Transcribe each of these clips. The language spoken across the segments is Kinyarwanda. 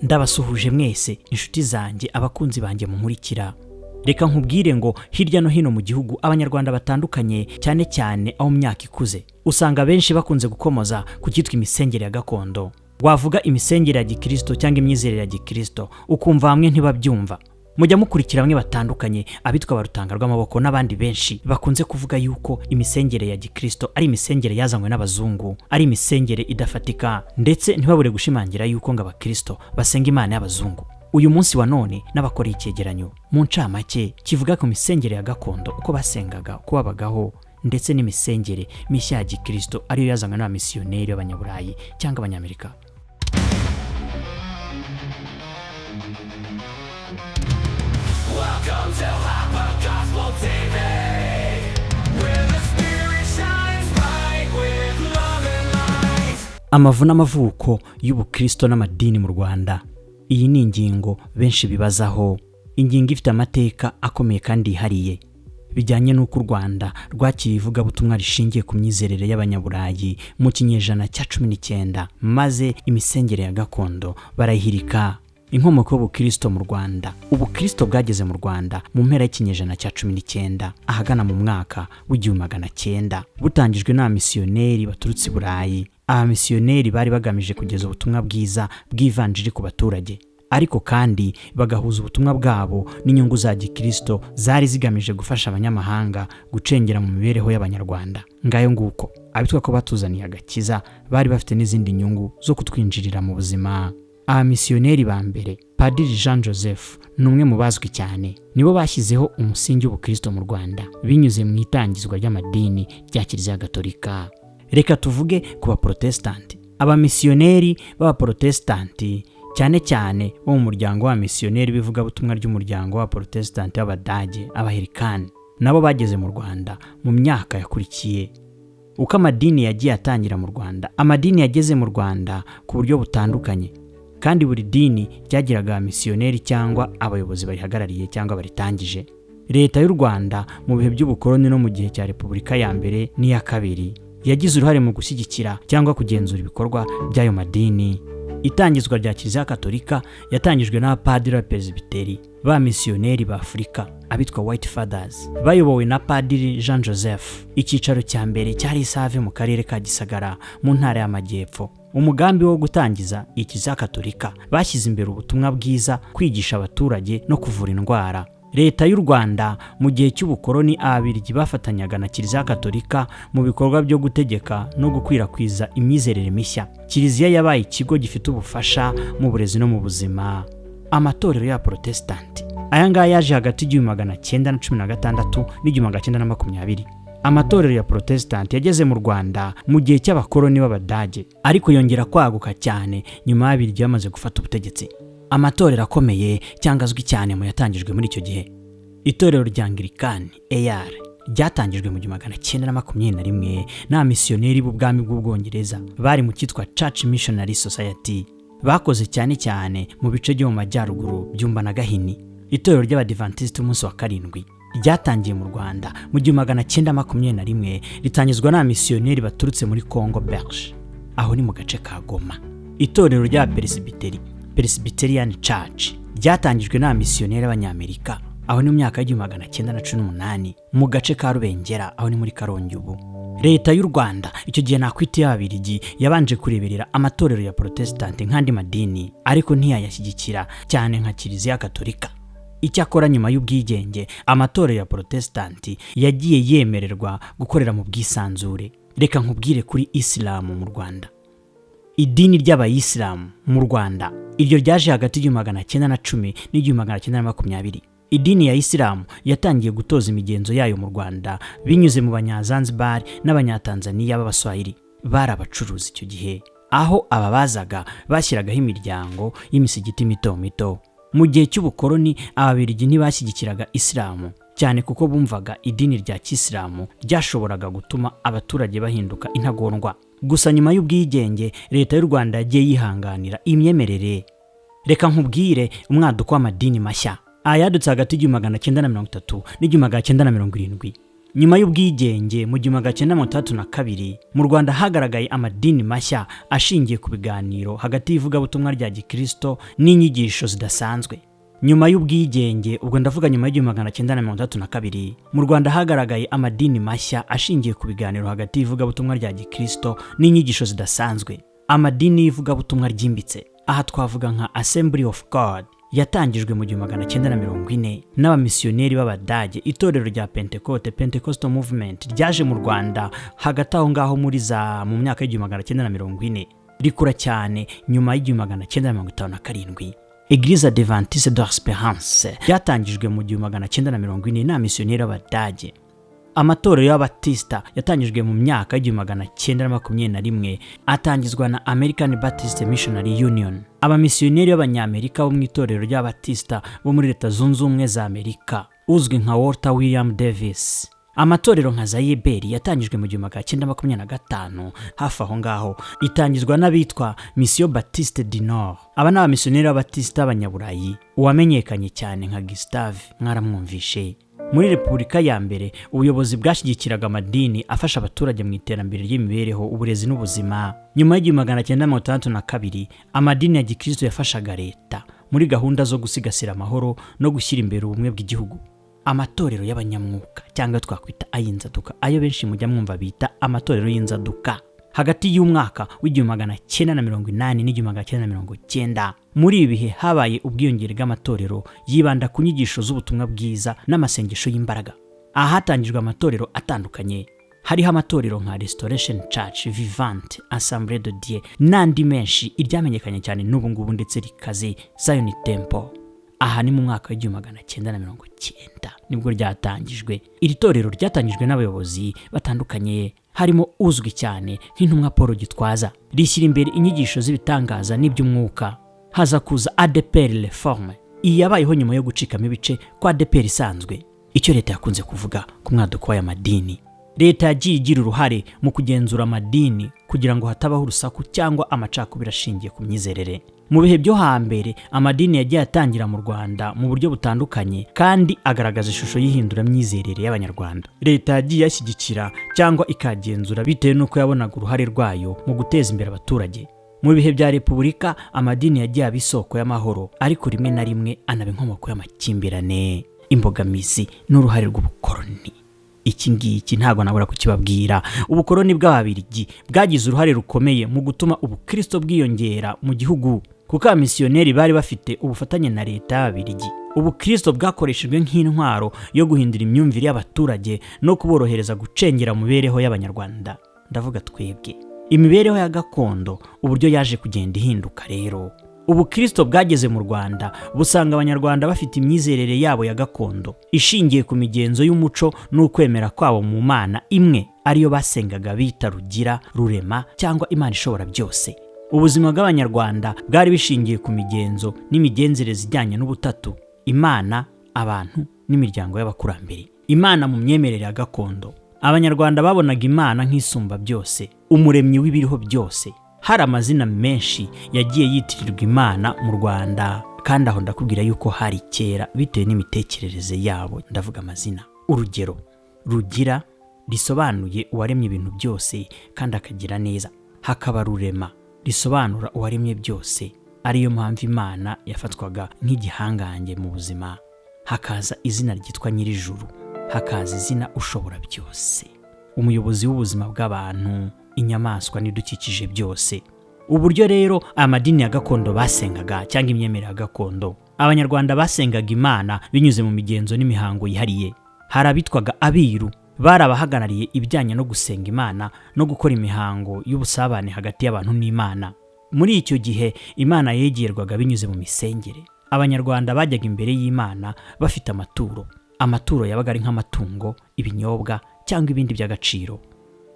Ndabasuhuje mwese, inshuti zanjye, abakunzi banjye munkurikira. Reka nkubwire ngo hirya no hino mu gihugu, Abanyarwanda batandukanye, cyane cyane aho mu myaka ikuze, usanga benshi bakunze gukomoza ku cyitwa imisengere ya gakondo. Wavuga imisengere ya gikirisito cyangwa imyizerere ya gikirisito, ukumva bamwe ntibabyumva. Mujya mukurikira bamwe batandukanye, abitwa barutanga rw'amaboko n'abandi benshi bakunze kuvuga yuko imisengere ya gikirisito ari imisengere yazanywe n'abazungu, ari imisengere idafatika, ndetse ntibabure gushimangira yuko ngo abakirisito basenga Imana y'abazungu. Uyu munsi wa none n'abakoreye icyegeranyo mu ncamake kivuga ku misengere ya gakondo, uko basengaga, uko babagaho, ndetse n'imisengere mishya ya gikirisito ariyo yazanywe n'abamisiyoneri b'Abanyaburayi cyangwa Abanyamerika. Welcome to Hapa Gospel TV, where the spirit shines bright with love and light. Amavu n'amavuko y'ubukristo n'amadini mu Rwanda. Iyi ni ingingo benshi bibazaho, ingingo ifite amateka akomeye kandi yihariye, bijyanye n'uko u Rwanda rwakiriye ivugabutumwa rishingiye ku myizerere y'Abanyaburayi mu kinyejana cya 19, maze imisengere ya gakondo barayihirika. Inkomoko y'ubukristo mu Rwanda. Ubukristo bwageze mu Rwanda mu mpera y'ikinyejana cya 19, ahagana mu mwaka w'1900, butangijwe n'abamisiyoneri baturutse i Burayi. Abamisiyoneri bari bagamije kugeza ubutumwa bwiza bw'ivanjiri ku baturage, ariko kandi bagahuza ubutumwa bwabo n'inyungu za gikirisito zari zigamije gufasha abanyamahanga gucengera mu mibereho y'Abanyarwanda. Ngayo nguko, abitwa ko batuzaniye agakiza bari bafite n'izindi nyungu zo kutwinjirira mu buzima. Abamisiyoneri ba mbere, Padiri Jean Joseph ni umwe mu bazwi cyane, nibo bashyizeho umusingi w'ubukristo mu Rwanda binyuze mu itangizwa ry'amadini rya Kiliziya Gatolika. Reka tuvuge ku Baporotesitanti. Abamisiyoneri b'Abaporotesitanti, cyane cyane bo mu muryango w'abamisiyoneri b'ivugabutumwa ry'umuryango w'Abaporotesitanti b'Abadage, Abaherikani, nabo bageze mu Rwanda mu myaka yakurikiye. Uko amadini yagiye atangira mu Rwanda. Amadini yageze mu Rwanda ku buryo butandukanye, kandi buri dini ryagiraga abamisiyoneri cyangwa abayobozi barihagarariye cyangwa baritangije. Leta y'u Rwanda mu bihe by'ubukoloni no mu gihe cya Repubulika ya mbere n'iya kabiri yagize uruhare mu gushyigikira cyangwa kugenzura ibikorwa by'ayo madini. Itangizwa rya Kiliziya Katolika yatangijwe n'abapadiri b'Abaperezibiteri b'abamisiyoneri ba Afurika, abitwa White Fathers, bayobowe na Padiri Jean Joseph. Icyicaro cya mbere cyari Isave mu karere ka Gisagara mu ntara y'Amajyepfo. Umugambi wo gutangiza iyi Kiliziya Katolika, bashyize imbere ubutumwa bwiza, kwigisha abaturage no kuvura indwara. Leta y'u Rwanda mu gihe cy'ubukoloni, Ababiligi bafatanyaga na Kiliziya Katolika mu bikorwa byo gutegeka no gukwirakwiza imyizerere mishya. Kiliziya yabaye ikigo gifite ubufasha mu burezi no mu buzima. Amatorero y'Abaporotesitanti, aya ngaya yaje hagati y'1916 n'1920. Amatorero ya Porotesitanti yageze mu Rwanda mu gihe cy'abakoloni b'Abadage, ariko yongera kwaguka cyane nyuma y'Ababiligi bamaze gufata ubutegetsi. Amatorero akomeye cyangwa azwi cyane mu yatangijwe muri icyo gihe: Itorero rya Anglikani, AR, ryatangijwe mu 1921 n'abamisiyoneri b'ubwami bw'Ubwongereza bari mu cyitwa Church Missionary Society, bakoze cyane cyane mu bice byo mu majyaruguru, Byumba na Gahini. Itorero ry'Abadivantisiti umunsi wa karindwi ryatangiye mu Rwanda mu 1921, ritangizwa n'abamisiyoneri baturutse muri Congo Belge, aho ni mu gace ka Goma. Itorero rya Peresibiteri, Presbyterian Church, ryatangijwe n'abamisiyoneri b'Abanyamerika, aho ni mu myaka y'1918 mu gace ka Rubengera, aho ni muri Karongi ubu. Leta y'u Rwanda icyo gihe, nakwita iy'Ababiligi, yabanje kureberera amatorero ya Porotesitanti nk'andi madini, ariko ntiyayashyigikira cyane nka Kiliziya Katolika. Icyakora nyuma y'ubwigenge, amatorero ya Porotesitanti yagiye yemererwa gukorera mu bwisanzure. Reka nkubwire kuri Isilamu mu Rwanda. Idini ry'Abayisilamu mu Rwanda, iryo ryaje hagati y'1910 n'1920. Idini ya Isilamu yatangiye gutoza imigenzo yayo mu Rwanda binyuze mu Banyazanzibar n'Abanyatanzaniya b'Abaswahili bari abacuruzi icyo gihe, aho aba bazaga bashyiragaho imiryango y'imisigiti mito mito. Mu gihe cy'ubukoloni, Ababiligi ntibashyigikiraga Isilamu cyane, kuko bumvaga idini rya kisilamu ryashoboraga gutuma abaturage bahinduka intagondwa. Gusa nyuma y'ubwigenge, Leta y'u Rwanda yagiye yihanganira imyemerere. Reka nkubwire umwaduko w'amadini mashya, ayadutse hagati y'1930 n'1970. Nyuma y'ubwigenge mu 1962, mu Rwanda hagaragaye amadini mashya ashingiye ku biganiro hagati y'ivugabutumwa rya gikristo n'inyigisho zidasanzwe. Nyuma y'ubwigenge, ubwo ndavuga nyuma y'1962, mu Rwanda hagaragaye amadini mashya ashingiye ku biganiro hagati y'ivugabutumwa rya gikristo n'inyigisho zidasanzwe. Amadini y'ivugabutumwa ryimbitse, aha twavuga nka Assembly of God yatangijwe mu 1940 n'abamisiyoneri b'Abadage. Itorero rya Pentecote, Pentecostal Movement, ryaje mu Rwanda hagati aho ngaho muri za mu myaka y'1940, rikura cyane nyuma y'1957. Eglise Adventiste de l'Espérance ryatangijwe mu 1940 n'abamisiyoneri b'Abadage. Amatorero y'Ababatista yatangijwe mu myaka y'1921, atangizwa na American Baptist Missionary Union. Abamisiyoneri b'Abanyamerika bo mu itorero ry'Ababatista bo muri Leta Zunze Ubumwe za Amerika, uzwi nka Walter William Davis. Amatorero nka Zayiberi yatangijwe mu 1925 hafi aho ngaho, itangizwa n'abitwa Mission Baptiste du Nord. Aba ni abamisiyoneri b'Ababatista b'Abanyaburayi, uwamenyekanye cyane nka Gustave mwaramwumvishe. Muri Repubulika ya mbere, ubuyobozi bwashyigikiraga amadini afasha abaturage mu iterambere ry'imibereho, uburezi n'ubuzima. Nyuma y'1962, amadini ya gikristo yafashaga leta muri gahunda zo gusigasira amahoro no gushyira imbere ubumwe bw'igihugu. Amatorero y'abanyamwuka, cyangwa twakwita ay'inzaduka, ayo benshi mujya mwumva bita amatorero y'inzaduka, hagati y'umwaka w'1980 n'1990, muri ibi bihe habaye ubwiyongere bw'amatorero yibanda ku nyigisho z'ubutumwa bwiza n'amasengesho y'imbaraga. Aha hatangijwe amatorero atandukanye, hariho amatorero nka Restoration Church, Vivante, Assemblée de Dieu n'andi menshi. Iryamenyekanye cyane n'ubu ngubu ndetse rikaze, Zion Temple. Aha ni mu mwaka w'1990 nibwo ryatangijwe. Iri torero ryatangijwe n'abayobozi batandukanye, harimo uzwi cyane nk'intumwa Paul Gitwaza. Rishyira imbere inyigisho z'ibitangaza n'iby'umwuka. Haza kuza ADEPR Reforme. Iyi yabayeho nyuma yo gucikamo ibice kwa ADEPR isanzwe. Icyo leta yakunze kuvuga ku mwaduko w'aya madini: leta yagiye igira uruhare mu kugenzura amadini kugira ngo hatabaho urusaku cyangwa amacakubiri ashingiye ku myizerere. Mu bihe byo hambere, amadini yagiye atangira mu Rwanda mu buryo butandukanye kandi agaragaza ishusho y'ihindura-myizerere y'Abanyarwanda. Leta yagiye yashyigikira cyangwa ikagenzura bitewe n'uko yabonaga uruhare rwayo mu guteza imbere abaturage. Mu bihe bya Repubulika, amadini yagiye aba isoko y'amahoro, ariko rimwe na rimwe anaba inkomoko y'amakimbirane. Imbogamizi n'uruhare rw'ubukoroni, iki ngiki ntabwo nabura kukibabwira. Ubukoroni bw'Ababiligi bwagize uruhare rukomeye mu gutuma ubukristo bwiyongera mu gihugu, kuko abamisiyoneri bari bafite ubufatanye na leta y'Ababiligi. Ubukristo bwakoreshejwe nk'intwaro yo guhindura imyumvire y'abaturage no kuborohereza gucengera mu mibereho y'Abanyarwanda, ndavuga twebwe. Imibereho ya gakondo, uburyo yaje kugenda ihinduka rero: ubukristo bwageze mu Rwanda busanga Abanyarwanda bafite imyizerere yabo ya gakondo ishingiye ku migenzo y'umuco n'ukwemera kwabo mu Mana imwe, ariyo basengaga bita Rugira, Rurema cyangwa Imana ishobora byose. Ubuzima bw'Abanyarwanda bwari bishingiye ku migenzo n'imigenzereze ijyanye n'ubutatu: Imana, abantu n'imiryango y'abakurambere. Imana mu myemerere ya gakondo: Abanyarwanda babonaga Imana nk'isumba byose, umuremyi w'ibiriho byose. Hari amazina menshi yagiye yitirirwa Imana mu Rwanda, kandi aho ndakubwira yuko hari kera, bitewe n'imitekerereze yabo. Ndavuga amazina, urugero Rugira, risobanuye uwaremye ibintu byose kandi akagira neza. Hakaba Rurema, risobanura uwaremye byose, ariyo mpamvu Imana yafatwaga nk'igihangange mu buzima. Hakaza izina ryitwa Nyirijuru, hakaza izina Ushobora byose, umuyobozi w'ubuzima bw'abantu, inyamaswa n'ibidukikije byose. Uburyo rero amadini ya gakondo basengaga, cyangwa imyemerere ya gakondo: Abanyarwanda basengaga Imana binyuze mu migenzo n'imihango yihariye. Hari abitwaga abiru, bari abahagarariye ibijyanye no gusenga Imana no gukora imihango y'ubusabane hagati y'abantu n'Imana. Muri icyo gihe Imana yegerwaga binyuze mu misengere. Abanyarwanda bajyaga imbere y'Imana bafite amaturo. Amaturo yabaga ari nk'amatungo, ibinyobwa cyangwa ibindi by'agaciro.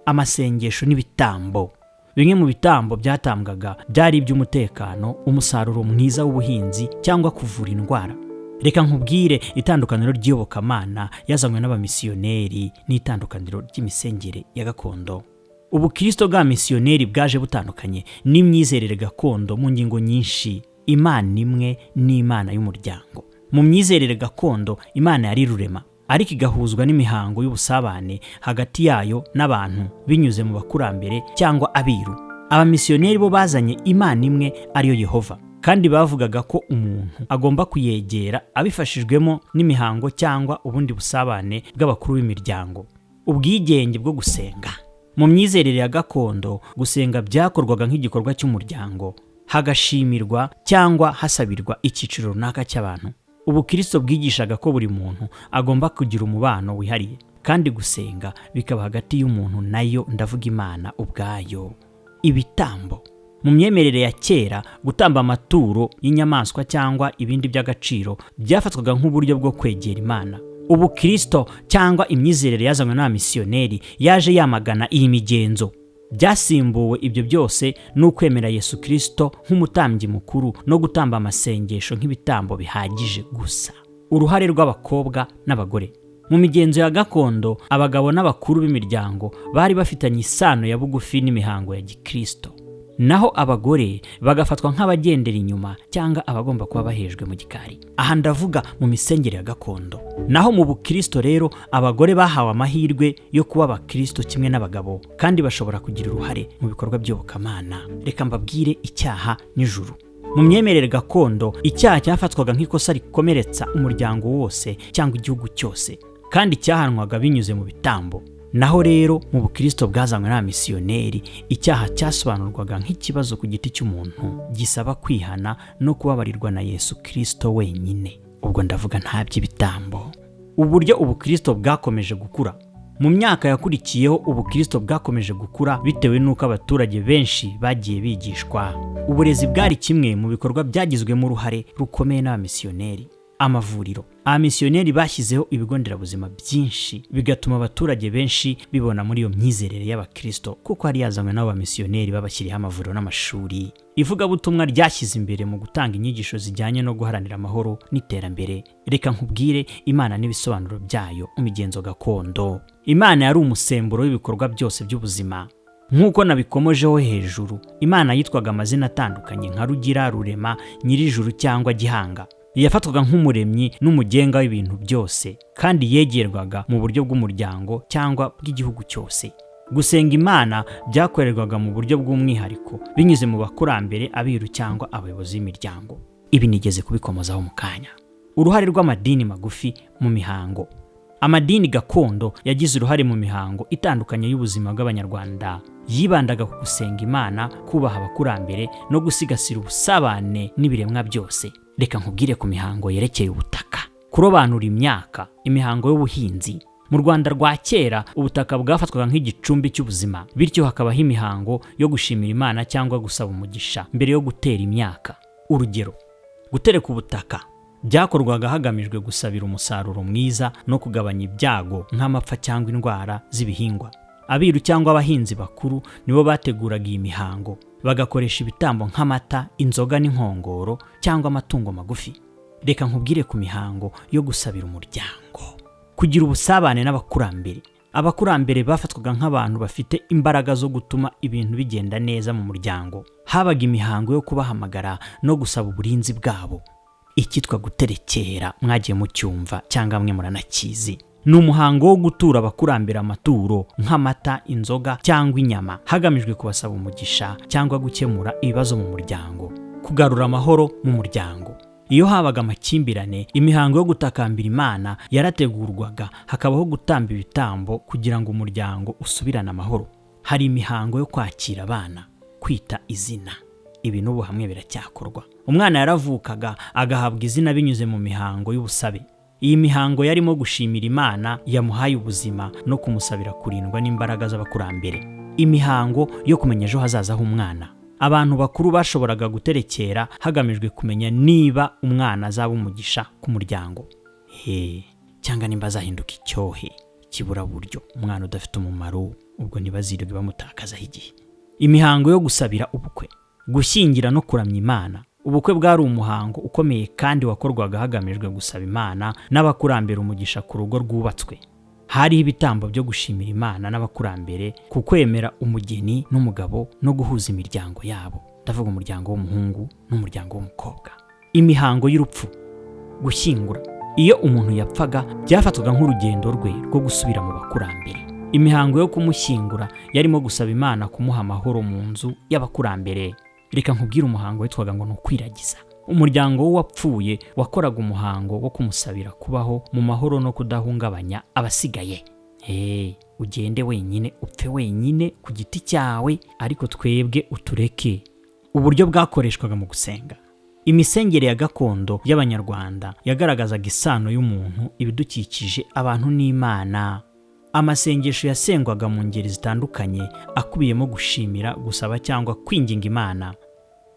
Amasengesho n'ibitambo: bimwe mu bitambo byatambwaga byari iby'umutekano, umusaruro mwiza w'ubuhinzi cyangwa kuvura indwara. Reka nkubwire itandukaniro ry'iyobokamana yazanywe n'abamisiyoneri n'itandukaniro ry'imisengere ya gakondo. Ubukristo bwa misiyoneri bwaje butandukanye n'imyizerere gakondo mu ngingo nyinshi. Imana imwe n'Imana y'umuryango: mu myizerere gakondo, Imana yari Rurema. Ariko igahuzwa n'imihango y'ubusabane hagati yayo n'abantu binyuze mu bakurambere cyangwa abiru. Abamisiyoneri bo bazanye Imana imwe ariyo Yehova, kandi bavugaga ko umuntu agomba kuyegera abifashijwemo n'imihango cyangwa ubundi busabane bw'abakuru b'imiryango. Ubwigenge bwo gusenga. Mu myizerere ya gakondo, gusenga byakorwaga nk'igikorwa cy'umuryango, hagashimirwa cyangwa hasabirwa icyiciro runaka cy'abantu. Ubukristo bwigishaga ko buri muntu agomba kugira umubano wihariye, kandi gusenga bikaba hagati y'umuntu nayo, ndavuga Imana ubwayo. Ibitambo. Mu myemerere ya kera, gutamba amaturo y'inyamaswa cyangwa ibindi by'agaciro byafatwaga nk'uburyo bwo kwegera Imana. Ubukristo cyangwa imyizerere yazanywe n'abamisiyoneri yaje yamagana iyi migenzo. Byasimbuwe ibyo byose n'ukwemera Yesu Kristo nk'umutambyi mukuru no gutamba amasengesho nk'ibitambo bihagije gusa. Uruhare rw'abakobwa n'abagore. Mu migenzo ya gakondo, abagabo n'abakuru b'imiryango bari bafitanye isano ya bugufi n'imihango ya Gikristo, naho abagore bagafatwa nk'abagendera inyuma cyangwa abagomba kuba bahejwe mu gikari. Aha ndavuga mu misengere ya gakondo. Naho mu bukristo rero, abagore bahawe amahirwe yo kuba abakristo kimwe n'abagabo, kandi bashobora kugira uruhare mu bikorwa by'iyobokamana. Reka mbabwire icyaha n'ijuru. Mu myemerere gakondo, icyaha cyafatwaga nk'ikosa rikomeretsa umuryango wose cyangwa igihugu cyose, kandi cyahanwaga binyuze mu bitambo. Naho rero mu bukristo bwazanywe n'abamisiyoneri, icyaha cyasobanurwaga nk'ikibazo ku giti cy'umuntu gisaba kwihana no kubabarirwa na Yesu Kristo wenyine. Ubwo ndavuga nta by'ibitambo. Uburyo ubukristo bwakomeje gukura. Mu myaka yakurikiyeho, ubukristo bwakomeje gukura bitewe n'uko abaturage benshi bagiye bigishwa. Uburezi bwari kimwe mu bikorwa byagizwemo uruhare rukomeye n'abamisiyoneri. Amavuriro. Abamisiyoneri bashyizeho ibigo nderabuzima byinshi, bigatuma abaturage benshi bibona muri iyo myizerere y'abakristo, kuko hari yazanywe n'abo bamisiyoneri babashyiriyeho amavuriro n'amashuri. Ivugabutumwa ryashyize imbere mu gutanga inyigisho zijyanye no guharanira amahoro n'iterambere. Reka nkubwire Imana n'ibisobanuro byayo mu migenzo gakondo. Imana yari umusemburo w'ibikorwa byose by'ubuzima. Nk'uko nabikomojeho hejuru, Imana yitwaga amazina atandukanye nka Rugira, Rurema, Nyirijuru cyangwa Gihanga. Yafatwaga nk'umuremyi n'umugenga w'ibintu byose, kandi yegerwaga mu buryo bw'umuryango cyangwa bw'igihugu cyose. Gusenga Imana byakorerwaga mu buryo bw'umwihariko binyuze mu bakurambere, abiru cyangwa abayobozi b'imiryango. Ibi nigeze kubikomozaho mu kanya. Uruhare rw'amadini magufi mu mihango. Amadini gakondo yagize uruhare mu mihango itandukanye y'ubuzima bw'Abanyarwanda. Yibandaga ku gusenga Imana, kubaha abakurambere no gusigasira ubusabane n'ibiremwa byose. Reka nkubwire ku mihango yerekeye ubutaka. Kurobanura imyaka, imihango y'ubuhinzi. Mu Rwanda rwa kera, ubutaka bwafatwaga nk'igicumbi cy'ubuzima, bityo hakabaho imihango yo gushimira Imana cyangwa gusaba umugisha mbere yo gutera imyaka. Urugero, gutereka ubutaka byakorwaga hagamijwe gusabira umusaruro mwiza no kugabanya ibyago nk'amapfa cyangwa indwara z'ibihingwa. Abiru cyangwa abahinzi bakuru nibo bateguraga iyi mihango, bagakoresha ibitambo nk'amata, inzoga n'inkongoro cyangwa amatungo magufi. Reka nkubwire ku mihango yo gusabira umuryango. Kugira ubusabane n'abakurambere. Abakurambere bafatwaga nk'abantu bafite imbaraga zo gutuma ibintu bigenda neza mu muryango. Habaga imihango yo kubahamagara no gusaba uburinzi bwabo. Icyitwa guterekera mwagiye mucyumva cyangwa mwe muranakizi. Ni umuhango wo gutura abakurambere amaturo nk'amata, inzoga cyangwa inyama, hagamijwe kubasaba umugisha cyangwa gukemura ibibazo mu muryango, kugarura amahoro mu muryango. Iyo habaga amakimbirane, imihango yo gutakambira Imana yarategurwaga, hakabaho gutamba ibitambo kugira ngo umuryango usubirane amahoro. Hari imihango yo kwakira abana, kwita izina. Ibi n'ubu hamwe biracyakorwa. Umwana yaravukaga agahabwa izina binyuze mu mihango y'ubusabe. Iyi mihango yarimo gushimira Imana yamuhaye ubuzima no kumusabira kurindwa n'imbaraga z'abakurambere. Imihango yo kumenya ejo hazaza h'umwana. Abantu bakuru bashoboraga guterekera hagamijwe kumenya niba umwana azaba umugisha ku muryango, cyangwa nimba azahinduka icyohe kibura buryo, umwana udafite umumaro, ubwo ntibazirirwe bamutakazaho igihe. Imihango yo gusabira ubukwe, gushyingira no kuramya Imana. Ubukwe bwari umuhango ukomeye kandi wakorwaga hagamijwe gusaba Imana n'abakurambere umugisha ku rugo rwubatswe. Hariho ibitambo byo gushimira Imana n'abakurambere ku kwemera umugeni n'umugabo no guhuza imiryango yabo. Ndavuga umuryango w'umuhungu n'umuryango w'umukobwa. Imihango y'urupfu, gushyingura. Iyo umuntu yapfaga, byafatwaga nk'urugendo rwe rwo gusubira mu bakurambere. Imihango yo kumushyingura yarimo gusaba Imana kumuha amahoro mu nzu y'abakurambere. Reka nkubwire umuhango witwaga ngo ni ukwiragiza. Umuryango w'uwapfuye wakoraga umuhango wo kumusabira kubaho mu mahoro no kudahungabanya abasigaye. Ugende wenyine, upfe wenyine ku giti cyawe, ariko twebwe utureke. Uburyo bwakoreshwaga mu gusenga. Imisengere ya gakondo y'Abanyarwanda yagaragazaga isano y'umuntu, ibidukikije, abantu n'Imana. Amasengesho yasengwaga mu ngeri zitandukanye, akubiyemo gushimira, gusaba cyangwa kwinginga Imana.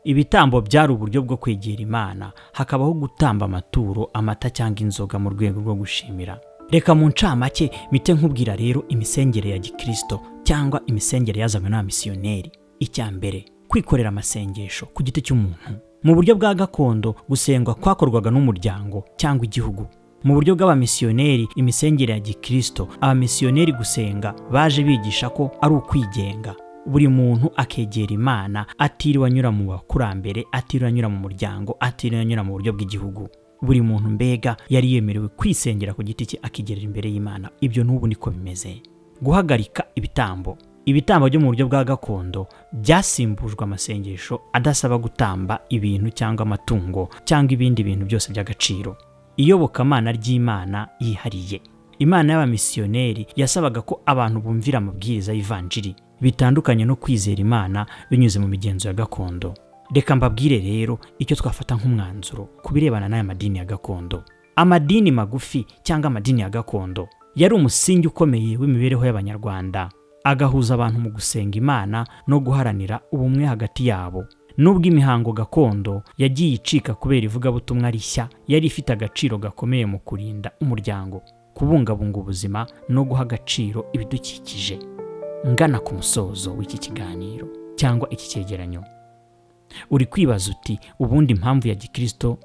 Ibitambo byari uburyo bwo kwegera Imana, hakabaho gutamba amaturo, amata cyangwa inzoga mu rwego rwo gushimira. Reka mu ncamake mite nkubwira rero imisengere ya gikristo cyangwa imisengere yazanywe n'abamisiyoneri. Icya mbere, kwikorera amasengesho ku giti cy'umuntu. Mu buryo bwa gakondo, gusengwa kwakorwaga n'umuryango cyangwa igihugu. Mu buryo bw'abamisiyoneri, imisengere ya gikristo, abamisiyoneri gusenga baje bigisha ko ari ukwigenga, buri muntu akegera Imana atiriwe anyura mu bakurambere, atiriwe anyura mu muryango, atiriwe anyura mu buryo bw'igihugu. Buri muntu mbega yari yemerewe kwisengera ku giti cye, akigerera imbere y'Imana. Ibyo n'ubu niko bimeze. Guhagarika ibitambo. Ibitambo byo mu buryo bwa gakondo byasimbujwe amasengesho adasaba gutamba ibintu cyangwa amatungo cyangwa ibindi bintu byose by'agaciro. Iyobokamana ry'Imana yihariye. Imana y'abamisiyoneri yasabaga ko abantu bumvira amabwiriza y'ivanjiri, bitandukanye no kwizera Imana binyuze mu migenzo ya gakondo. Reka mbabwire rero icyo twafata nk'umwanzuro ku birebana n'aya madini ya gakondo. Amadini magufi cyangwa amadini ya gakondo yari umusingi ukomeye w'imibereho y'Abanyarwanda, agahuza abantu mu gusenga Imana no guharanira ubumwe hagati yabo. Nubwo imihango gakondo yagiye icika kubera ivugabutumwa rishya, yari ifite agaciro gakomeye mu kurinda umuryango, kubungabunga ubuzima no guha agaciro ibidukikije. Ngana ku musozo w'iki kiganiro cyangwa iki cyegeranyo, uri kwibaza uti ubundi impamvu ya gikristo,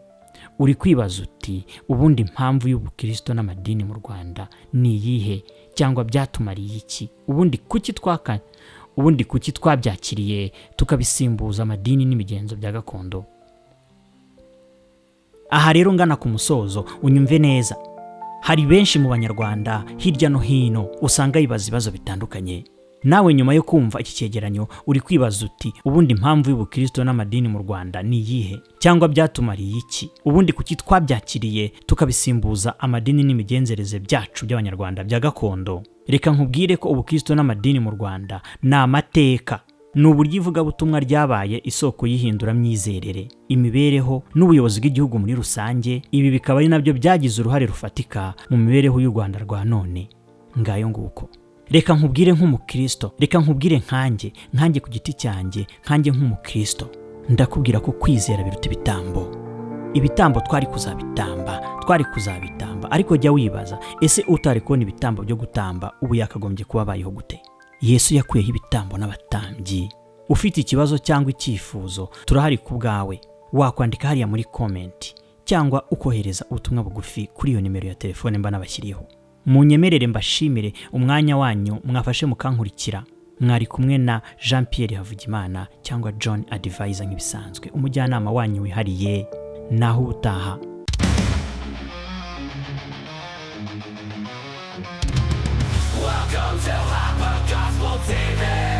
uri kwibaza uti ubundi impamvu y'ubukristo n'amadini mu Rwanda ni iyihe, cyangwa byatumariye iki? Ubundi kuki twabyakiriye tukabisimbuza amadini n'imigenzo bya gakondo? Aha rero ngana ku musozo, unyumve neza. Hari benshi mu Banyarwanda hirya no hino usanga bibaza ibibazo bitandukanye. Nawe nyuma yo kumva iki cyegeranyo uri kwibaza uti ubundi impamvu y'ubukristo n'amadini mu Rwanda ni iyihe, cyangwa byatumariye iki? Ubundi kuki twabyakiriye tukabisimbuza amadini n'imigenzereze byacu by'Abanyarwanda bya gakondo? Reka nkubwire ko ubukristo n'amadini mu Rwanda ni amateka, ni uburyo ivugabutumwa ryabaye isoko y'ihindura-myizerere, imibereho n'ubuyobozi bw'igihugu muri rusange. Ibi bikaba ari nabyo byagize uruhare rufatika mu mibereho y'u Rwanda rwa none. Ngayo nguko. Reka nkubwire nk'umukristo, reka nkubwire nkanjye ku giti cyanjye, nkanjye nk'umukristo, ndakubwira ko kwizera biruta ibitambo. Ibitambo twari kuzabitamba, ariko jya wibaza, ese utari kubona ibitambo byo gutamba ubu yakagombye kuba abayeho gute? Yesu yakuyeho ibitambo n'abatambyi. Ufite ikibazo cyangwa icyifuzo, turahari ku bwawe. Wakwandika hariya muri comment cyangwa ukohereza ubutumwa bugufi kuri iyo nimero ya telefone mba nabashyiriyeho. Munyemerere mbashimire umwanya wanyu mwafashe mukankurikira. Mwari kumwe na Jean Pierre Havugimana cyangwa John Advisor nk'ibisanzwe, umujyanama wanyu wihariye. Naho ubutaha. Welcome to Hyper Gospel TV.